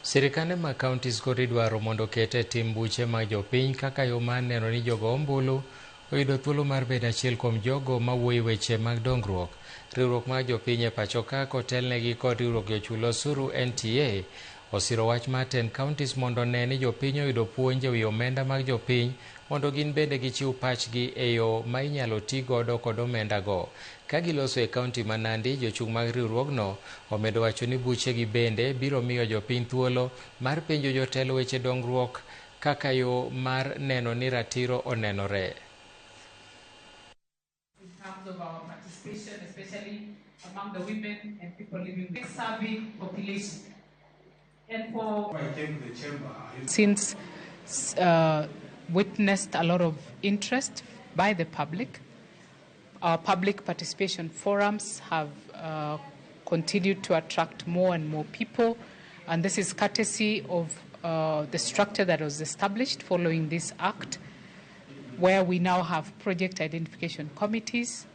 Sirkande mag counties koro idwaro mondo oket e tim buche mag jopiny kaka yo mar neno ni jogo ombulu oyudo thuolo mar bedo achiel kuom jogo mawuoyo e weche mag dongruok. Riwruok mar jopiny e pacho ka kotelnegi kod riwruok jochul osuru NTA osiro wach mar tend counties mondo one ni jopiny oyudo puonj ewi omenda mag jopiny mondo gin bende gichiw pachgi e yo ma inyalo ti godo kod omenda go. Ka giloso e kaunti ma Nandi, jochung' mag riwruogno omedo wacho ni buchegi bende biro miyo jopiny thuolo mar penjo jotelo weche dongruok kaka yo mar neno ni ratiro onenore. In terms of our participation, especially among the women and people living with serving population. And for I came to the chamber, I since witnessed a lot of interest by the public. Our public participation forums have continued to attract more and more people, and this is courtesy of the structure that was established following this act, where we now have project identification committees,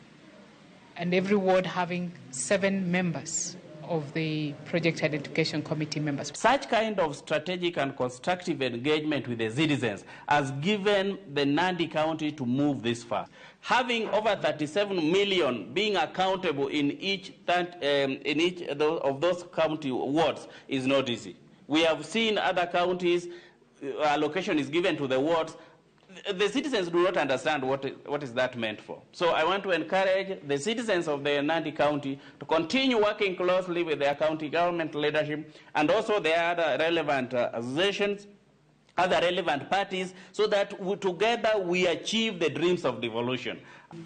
and every ward having 7 members of the project identification committee members. Such kind of strategic and constructive engagement with the citizens has given the Nandi County to move this far. Having over 37 million being accountable in each of those county wards is not easy. We have seen other counties, allocation is given to the wards. The citizens do not understand what is that meant for. So I want to encourage the citizens of the Nandi County to continue working closely with their county government leadership and also the other relevant associations, other relevant parties, so that together we achieve the dreams of devolution.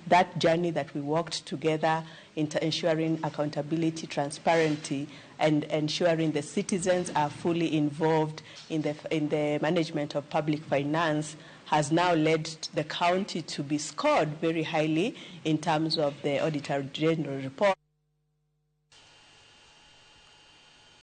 That journey that we walked together into ensuring accountability, transparency, and ensuring the citizens are fully involved in the management of public finance has now led the county to be scored very highly in terms of the Auditor General report.